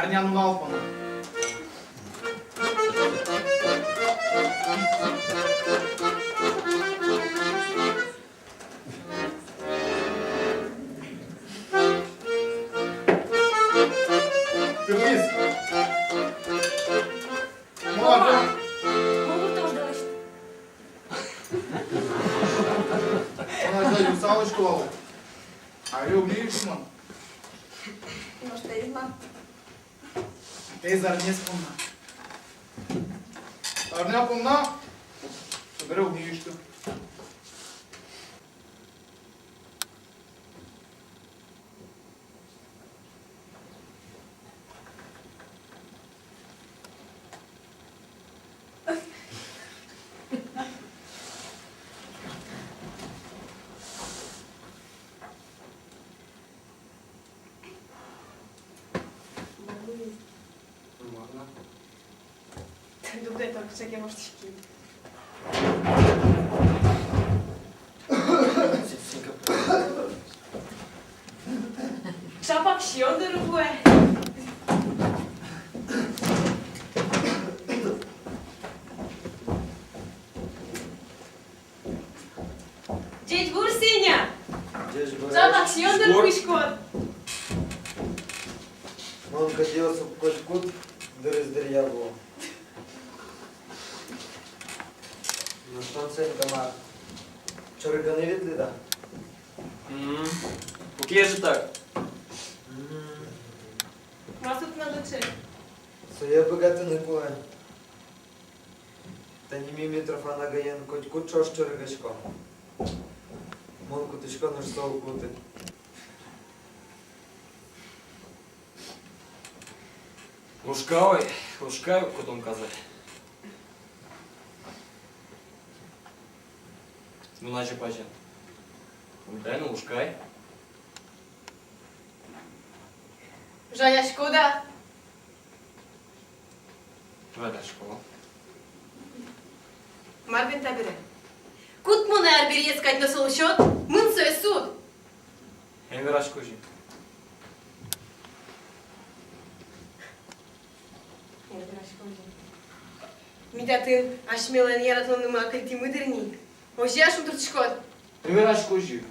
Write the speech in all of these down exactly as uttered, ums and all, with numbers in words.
Аня, нунал понна. Тырмиз. Мама! Мама! Мугуртош дорысь. Мон азьло юксалысько вал. Али уг ни юксы мон. Нош тӥ ма. Тӥ зарнез понна. Арня понна. Собере уг ни юксы. Можно? Дугдэ, только всякие может щеки. Чапак сиён дыр вуэ. Ӟечбур, Сеня! Ӟечбур. Чапак сиён дыр вуиськод. Мон кадь озьы котькуд дырыз дыръя вуо. Ну что, Сенька, мар, чорыганы ветлӥд-а? М, уг ке же так. М. Мар со тынад ӵе? Сое быгатыны кулэ. Тани ми Митрофан агаен котькуд ӵош чорыгаськом. Мон кутӥсько, нош со уг куты. Лушкаой, лушкаой котонказэ. Нуназе пазян. Умтаен лушкай. Жаляськод-а? Жалясько. Мар бен табере? Кут монэ арбериез кадь но солы сёт, мын сое суд. Эн вераськозы. Эн вераськозы. Ми татын асьмелэн яратонмы акыльтӥмы дыр ни. Озьы-а шулдыртӥськод? Эн вераськозы.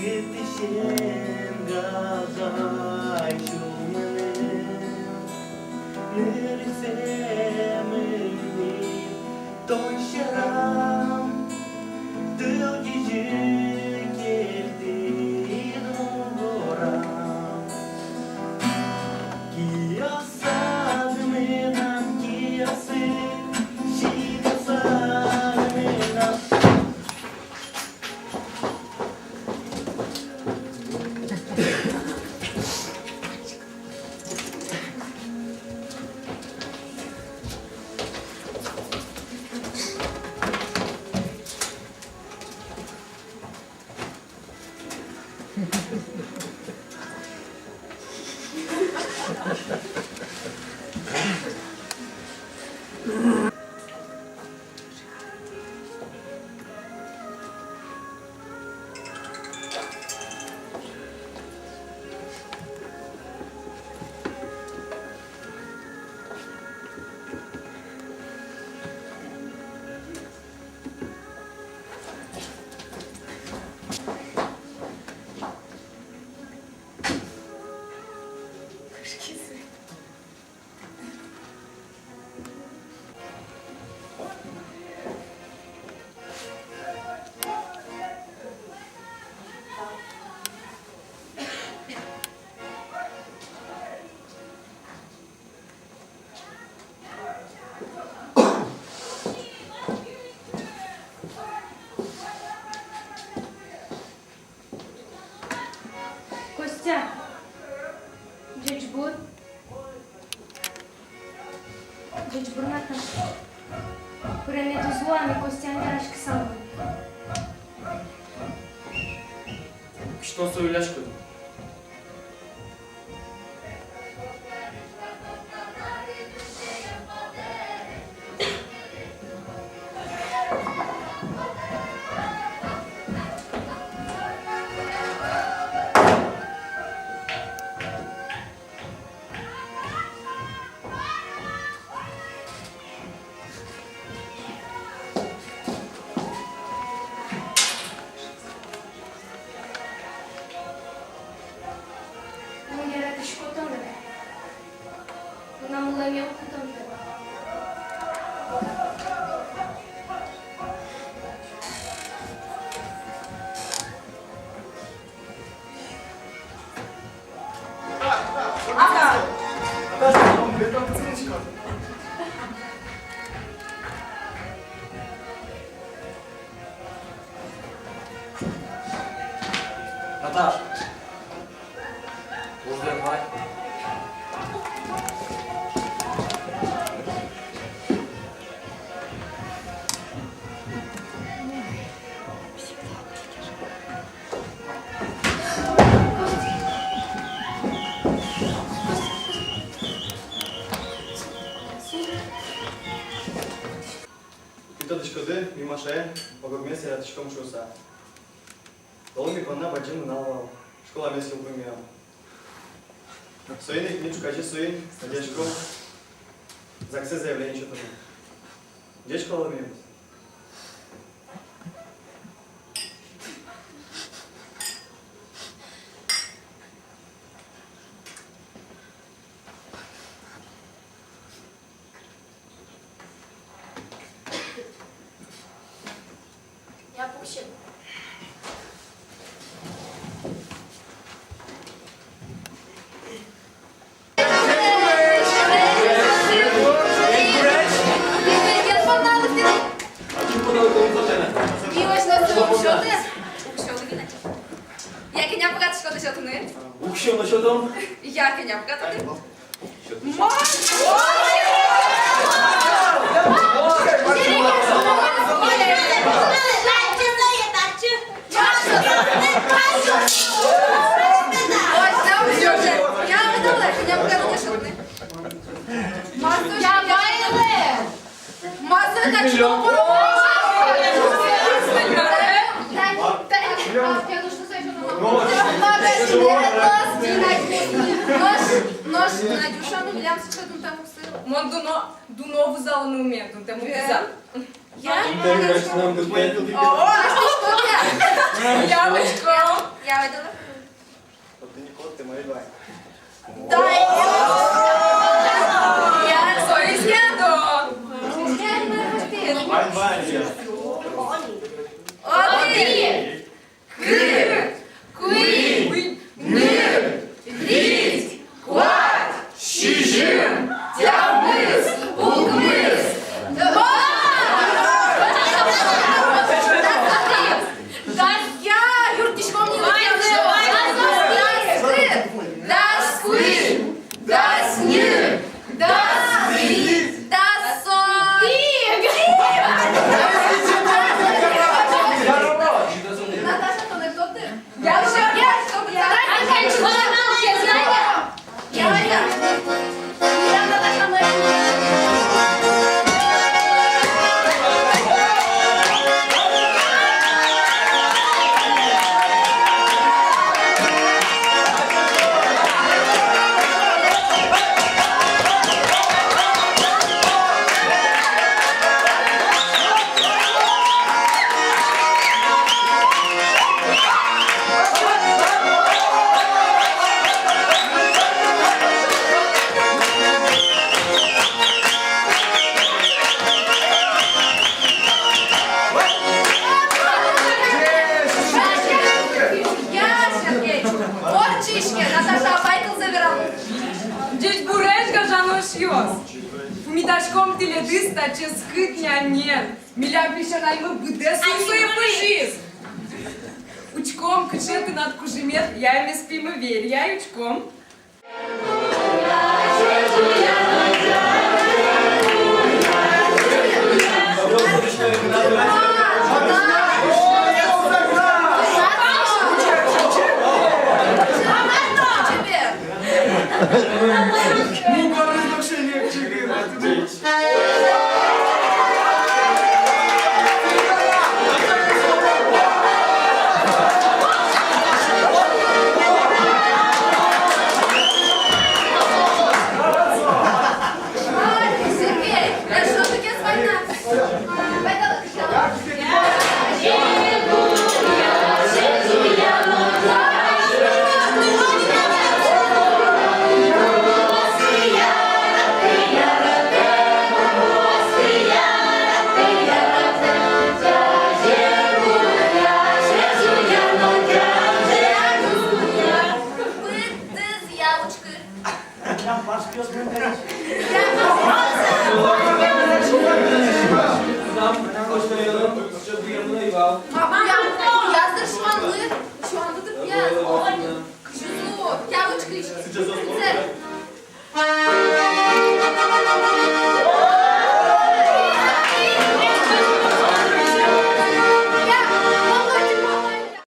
Кытысен гажай сюлмынэ нырысемын ни тон сьӧрам, тыл кизьы кельтӥд мон горам. Киосад мынам киосы, синъёсад мынам. Ӟечбур, Наташ. Пыремед уз луы, а ми Костяен вераськысал вал. Кытчы тон со улляськод? Мон яратӥсько тонэ. Мынам улэме уг кутонты. Наташ, уждэ вай. Тӥ тодӥськоды, ми Машаен ог-огмес яратӥськом шуыса. Толон ми понна бадӟым нунал вал, школамес йылпумъям. Соин ик ми ӵуказе соин, надеюсь, ЗАГСэ заявление сётомы. Ӟеч кылэммес. Я пуксьы. Я кӧня быгатӥськоды сётыны? Уксё но сётом. Я кӧня быгатӥськоды? Нош, нош Надюша, ну, милям сыӵе дунтэм уг сылы. Мон дуно, дуно вузало, ну, мон дунтэм уг вуза. Я? О, я учком. Я ведь. Да. Я, соиз ке, да. Одӥг. Кык, куинь, ньыль, вить, куать, сизьым, тямыс, укмыс. Дас. Дас. Я, юрттӥськом ни. Дас кык, дас куинь, дас ньыль, дас вить, дас со. Наташа, тон ик тодды. Я, я, я. Ӟечбуресь, гажано эшъёс! Пумитаськом тӥледыз таӵе скыт нянен. Милям песянаймы быдэс уйсое пыжиз. Учком, кыӵе тынад кужымед, яймес пимы веръяй, учком. Сергей, да что ты здесь война?